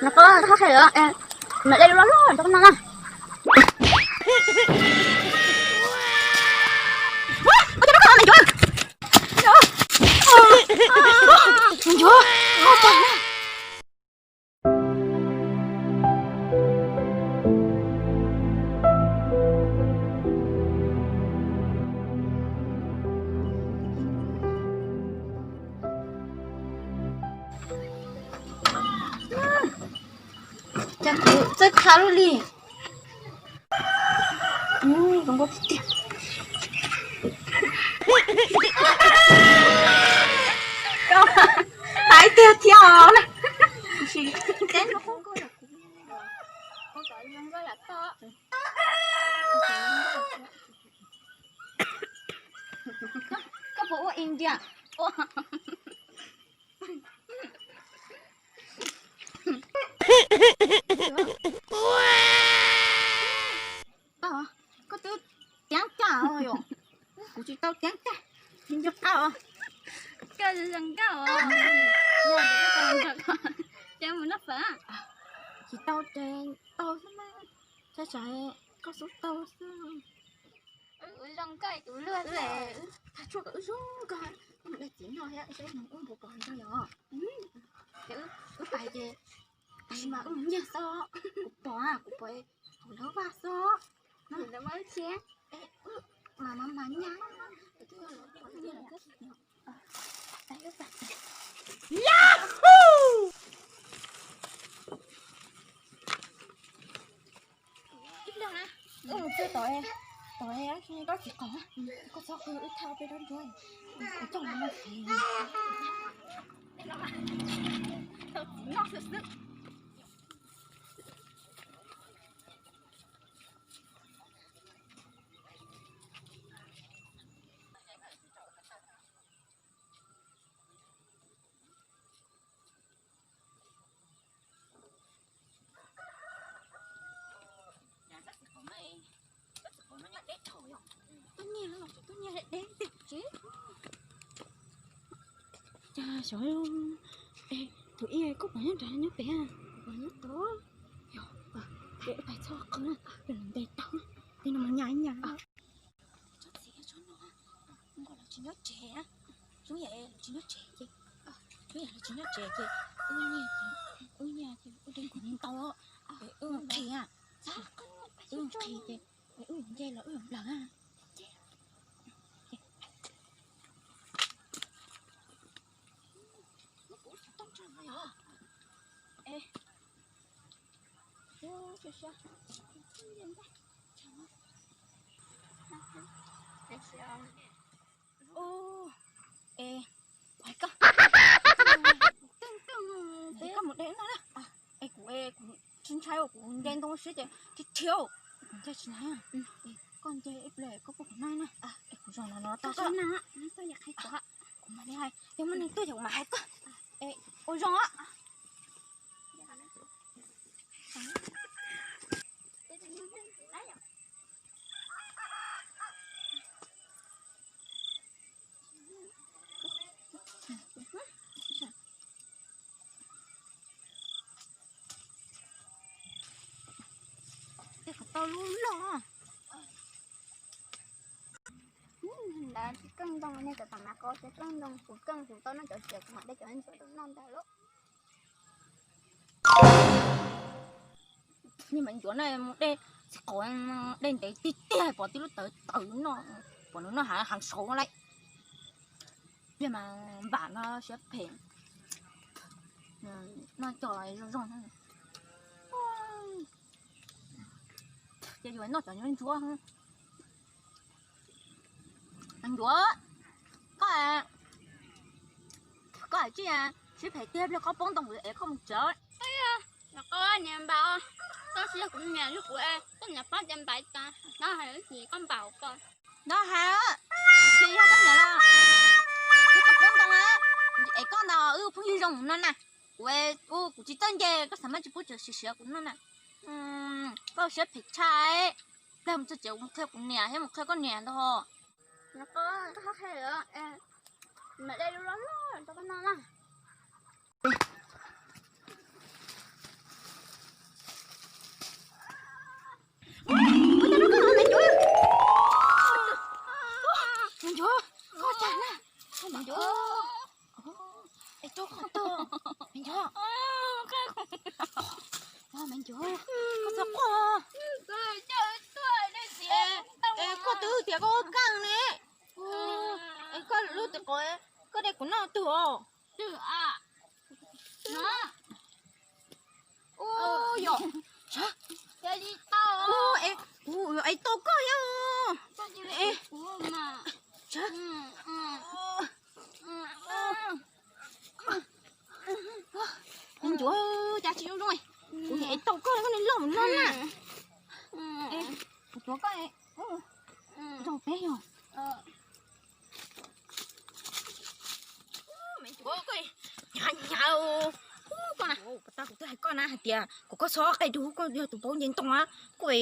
Nyuam qhuav koj qhia lawm, mam de lub loj loj rau koj noj na. Cas kuv txawj tha luaj li. Zoo nkauj tiag tiag. Hais tiag thiab os. Koj puas ua India? Koj twb tiav caj os yom. Kuv tsis tau tiav caj, tsis nco qab os. Koj zoo nkauj os. Ces mus noj fawm. Tsis tau ces tau xwb na. Tsam tsam koj xub tau xwb. Wb zoo nkauj tus luag lawm. Tag tshuaj kom wb zoo nkauj, wb mus de txiv noj thiab saib wb puas pom nrog yom. Ces wb pais ces tab sis mas wb mus nyiag xwb, kuv pom, kuv pom hauv lawv vaj xwb. Mas mas mas nyab, ib leeg na, wb mus txog tom, tom koj txiv qaub, koj txhob qw, wb thauj peb rab nruab, kuv coj los mus xiv. Tau txiv noj xwb xwb. Tuaj nyiag los tsis tuaj nyiag deb tiag tsis. Cas xyov, tus ib koj pom nyob nrad nyob pem, pom nyob tod. Yog, ces pais txhob qw na, ntes tau, tej no mas nyas nyas. Tsob txiv tsob no, nkauj lawv tsis nyob tsev, zoo yam lawv tsis nyob tsev ces, zoo yam lawv tsis nyob tsev ces wb nyiag, wb nyiag ces wb de kuv ntau, wb qhia, wb qhia ces wb nce los wb nplawg na. Es koj, koj mus de no na. Es kuv, kuv tsis ntshai, kuv nce ntoo siab ces tsis dhia, kuv nce tsis naiv. Koj nce ib pliag koj pub kuv noj na. Es kuv zog no no tau koj. Kuv mam li hais, yog muaj neeg tuaj ces kuv mam hais koj. Es ua zoo os. Tej qhov tau lub loj. Ntawd tsis keej ntoo ne, cov tam mas qo tsis keej ntoo, kuv keej kuv tau noj cov siav kuv mam de cov ntsuab rau noj ntag lauj. Ni mas ncuav na, mus de txiv qaub, de ntev tiag tiag, pom tib lub tawv tawv no, pom nws noj heev saud lawm. Pliag mas npam no siab phem, noj coj zoo zoo. Ces yuav noj cov ncuav ntsuab. Ncuav, koj, koj hais tsis, siab phem tiag, pliag koj poob ntoo es koj mus tsev. Los koj niam npam, koj tsis yog kuv niam, yog kuv es koj niam pab tias npam tas, koj hais ib ntsis koj npam koj. Koj hais, ces yog koj niam los, ces koj poob ntoo es koj ntaus wb phooj ywg zoo no na. Kuv, kuv tsis txawj nce, koj xav mas tsis pub siav siav kuv no na. Koj siab phem tshaj. Pliag mus txog tsev mus qhia kuv niam thiab mus qhia koj niam ntag. Koj qhia, mam de lub loj loj rau koj noj na. Koj txhob quaj. Koj twb tias koj ua kaj ne. Koj lub tsis qau, koj de kuv noj twg os? Ua yog, kuv yuav ev tau koj thiab. Ncuav, cas tsis zoo zoo, kuv ev tau koj, koj niag loj mus no na. Kuv tuav koj, zoo peb yog. Hnyav hnyav, koj na, pas tas kuv twb hais koj na hais tias kom koj txhob qe rau koj yog tus paub nce ntoo na. Koj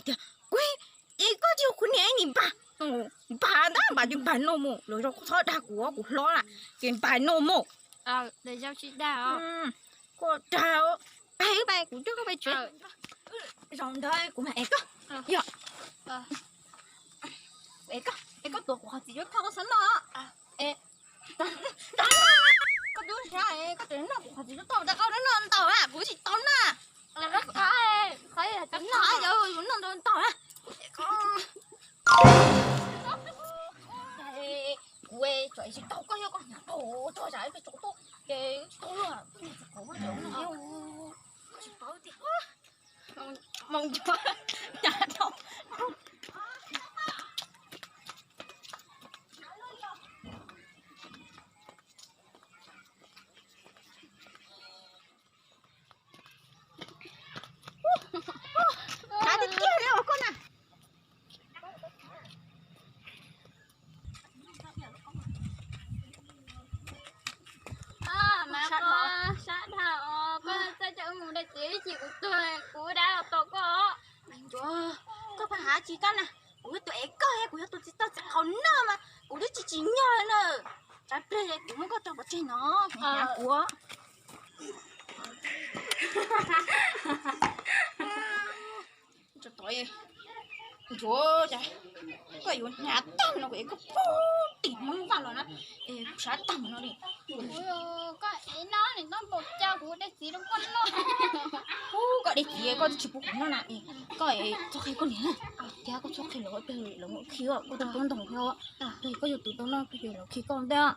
tias kuv, es koj tsis yog kuv niam ib nim npag, npag ntag npag ces npag no mus, los yog koj txhob dag kuv, kuv hlob na, ces npag no mus. Koj dag, pais pais kuv coj koj pais tsev. Zaum ntawd kuv mam ev koj. Yog, es koj, es koj tuav kuv qhov txiv cuab thoj koj txhob noj. Es, koj tub sab, koj tseem noj kuv qhov txiv cuab thoj, koj noj ntau na, kuv tsis tau na. Qhov yus noj ntau ntau na. Kuv tseem tsis tau koj, yog koj hnyav tau tso tsam peb tso tuaj ces tsis tau luaj, tsis paub tias moo ncuav hnyav tau. Hnyav tiag tiag li os koj na. Mas koj sab dhau os, koj txawj coj wb mus dai txiv ib chim kuv tuag kuv dab los tau koj. Koj pheej hais tsis kab na, kuv yog tus ev koj, kuv yog tus tsis tau txiv qhau noj mas kuv twb tsis tsim nyog na. Tsam pliag kuv muab koj tso pov tseg no, kuv. Ncuav, koj yuav hnyav tag no kuv ev koj puag tim Hmoob Vaj los na, es sab tag no li. Koj ev no nws tau npaum cas kuv dai txiv rau koj noj. Ub, koj dai txiv koj twb tsis pub kuv noj na, koj txhob qhia koj niam, thiab koj txhob qhia lawv, lawv muab khi koj tus tub ntoo thiab, koj yog tus tau noj, koj yog lawv khi koj ntej.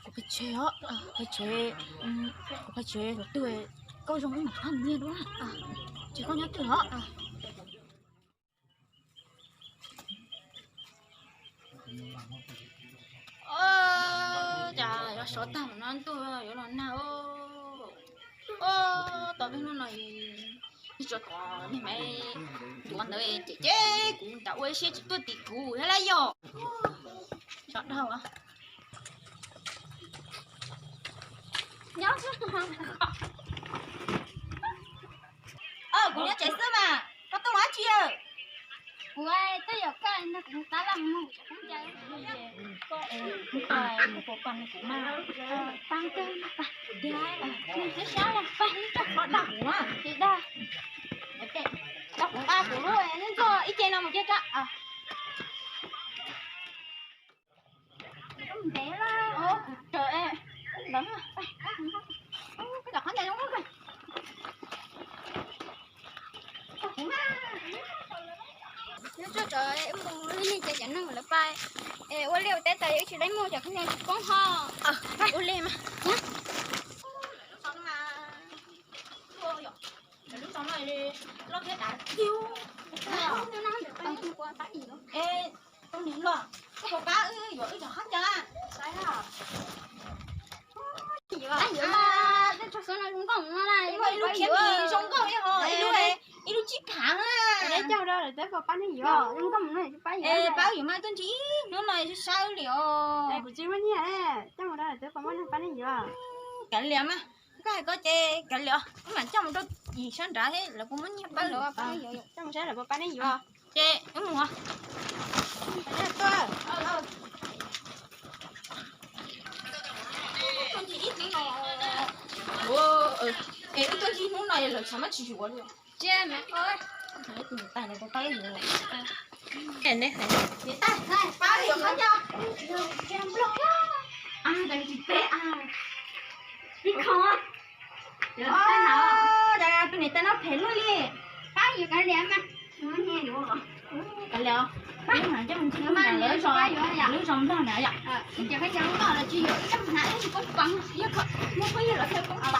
Kuv pais tsev os, pais tsev, kuv pais tsev lawv twb, koj zoo ib mam rov qab mus nyiag dua, ces koj nyob twj os. Cas yuav sov tag mus no ntuj yuav los nag. Tos peb hnub no tso tom niag maiv ncuav ntawd ces ces kuv nram ua siab tsis tuaj tim kuv thiab lawm yog. Sov dhau. Kuv nyob tsev xwb mas koj tuaj ua dab tsi? Kuv twb yuav koj no kuv tab laj mus koj es kuv pais kuv pais kuv mas pab kawg pab. Sab sab los pab, koj dag kuv tsis dag. Koj kuv nqa kuv lub neb ntxuag ib ce no mus cia koj. Ntev lawm, kuv raws lawv, koj cov qhab ncauj zoo. Nyob tsam wb mus ib leeg ces cov neeg lawv pais es ua liaj ua teb tas wb tsis dai muag cov khaub ncaws tsis poob ho. Ua li mas. Lub tso no loj thiab dav tiag. Tus niam hluas, koj puas pab wb yuav wb cov khaub ncaws? Yuav, tej tsho xwb no zoo nkauj no na, ib lub khiav mis zoo nkauj ib ho, ib lub, ib lub tsib phav na. Coj mus rau lawv teb puas pab nej yuav, zoo nkauj no tsis pab yuav. Pab wb yuav mas tuaj ntsib hnub no sab sab li os. Kuv tsis muaj nyiaj, coj mus rau lawv teb puas muaj neeg pab nej yuav? Kav liam mas, koj hais koj ces kav liam, wb mam coj mus rau yim sab nrad thiab lawv puas muaj nyiaj pab lawv, coj mus saib lawv puas pab nej yuav. Ces wb mus. Ua, es wb tuaj ntsib hnub no lawv xav mas tsis yuav li. Tsis, me tus niam tais no puas pab wb yuav? Niam tais, pab wb yuav qhov ncauj. Tsis peb a. Ib khoom. Tau no phem luaj li. Pab yuav kav liam mas. Kav liam, pab yuav mas coj mus ntsib lub zos Nplog na yom. Ces khaub ncaws lub no los tsis yuav, ib txoj hnav ib tsis poob pas, yog muaj phooj ywg los thiaj poob pas.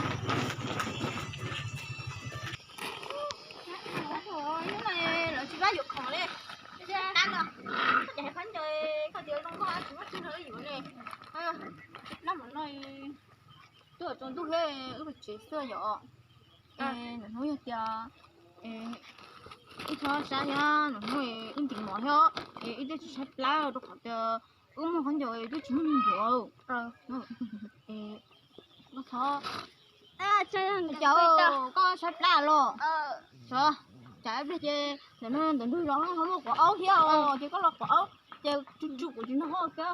Lub no lawv tsis pab yuav khoom li. Ces hais khaub ncaws koj tias zoo nkauj tsis muaj txij no yuav li. Nab mam no tuaj tsaus ntuj thiab wb pais tsev xwb yom. Nws hnub yog tias wb txhob saib thiab, nws hnub wb ntim mov thiab, es wb twb tsis tshaib plab rau qhov tias wb muaj khaub ncaws twb tsis muaj neeg yuav. Koj txhob, koj tshaib plab los. Tsam ib pliag ces ntawm no ntawm ntug zos ho muaj quav aub thiab os, ces koj los quav aub ces tsuj tsuj kuv tsis nrog koj.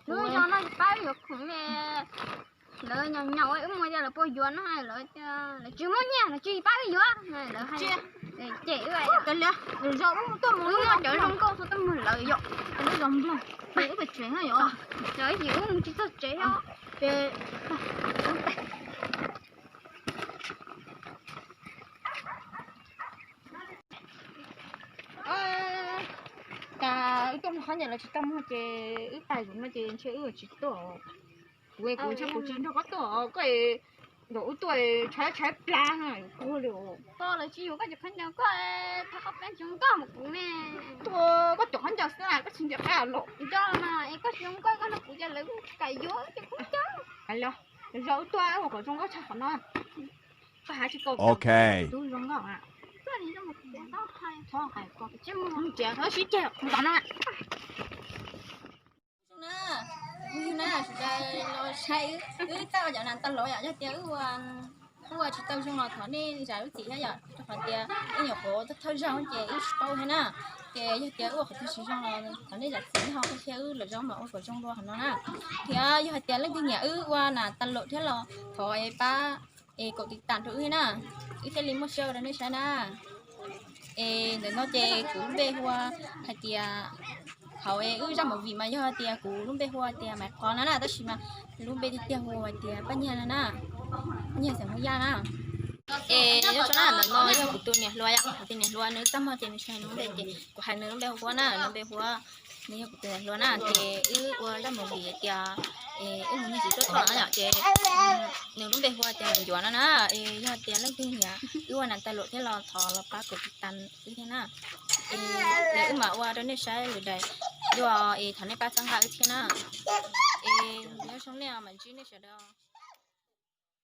Lub zos no pab yuav khoom li. Lawv nyaum nyaum wb mus tias lawv puas yuav no, lawv tias lawv tsis muaj nyiaj, lawv tsis pab wb yuav, lawv hais cem wb. Zoo wb tuaj mus, wb muaj cov zoo nkauj xwb tuaj mus lawv yom. Lub zos Nplog, wb pais tsev na yom. Lawv yim wb mus tsis txog tsev os. Ces cas wb tuaj mus qhov ncauj lawv tsis tau muag ces wb pais zoov no ces ntshe wb tsis tuaj. Kuv, kuv ntshe kuv tsis nrog koj tuaj, koj nram wb tuaj tshaib tshaib plab na, kuv li. Koj lawv tsis yuav koj cov khaub ncaws, koj thov koj peb tsis zoo nkauj mus kuv ne. Koj cov khaub ncaws xwb, koj tsis nco qab los. Nco mas es koj tsis zoo nkauj koj nrog kuv ces lawv kuj tsis kam yuav cov khaub ncaws. Los, zov wb tuaj ua kom zoo nkauj tshaj qhov no. Koj hais tsis kaus, ok, tus zoo nkauj. Tuaj li zoo mus kuv tau hais, txhob hais koj tsis mus tsev, txhob sib ceg mus tom no. Na, sawv daws los saib wb, wb txawj ua cov nas tas los yom, yog tias wb ua, wb ua tsis tau zoo los thov nej zam lub txim thiab yom, rau qhov tias wb nyuam qhuav thawj zaug ces wb tsis paub thiab na. Ces yog tias wb ua qhov twg tsis zoo los thov nej zam txim thiab ho qhia wb lwm zaug mam ua kom zoo dua qhov no na. Thiab yog hais tias leej twg nyiam wb ua nas tas los thiab los thov es pab es kaum tiv tam rau wb na, wb thiaj li muaj siab ua rau nej saib na. Es ntawm no ces kuv lub npe hu ua hais tias, thaum es wb zaj movie mas yog hais tias kuv lub npe hu ua hais tias Maiv Qhov no na, tab sis mas lub npe tiag tiag hu ua hais tias Paj Nyiag no na, Paj Nyiag xeem Hmoob Yaj na. Es nyob zoo na, ntawm no yog kuv tus niam hluas yom, kuv tus niam hluas nws txaj muag ces nws tsis hais nws lub npe ces kuv hais nws lub npe hu ua na, nws lub npe hu ua, nws yog kuv tus niam hluas na, ces wb ua zaj movie hais tias es wb mus nyiag txiv tuaj txog na yom, ces nws lub npe hu ua tias Ncuav no na. Es yog tias leej twg nyiam wb ua nas tas los thiab los thov los pab kaum tiv tam wb thiab na. Es wb mam ua rau nej saib lwm daim dua es thov nej pab txhawb nqa wb thiab na. Es nyob zoo nej mam ntsib nej sawv daws.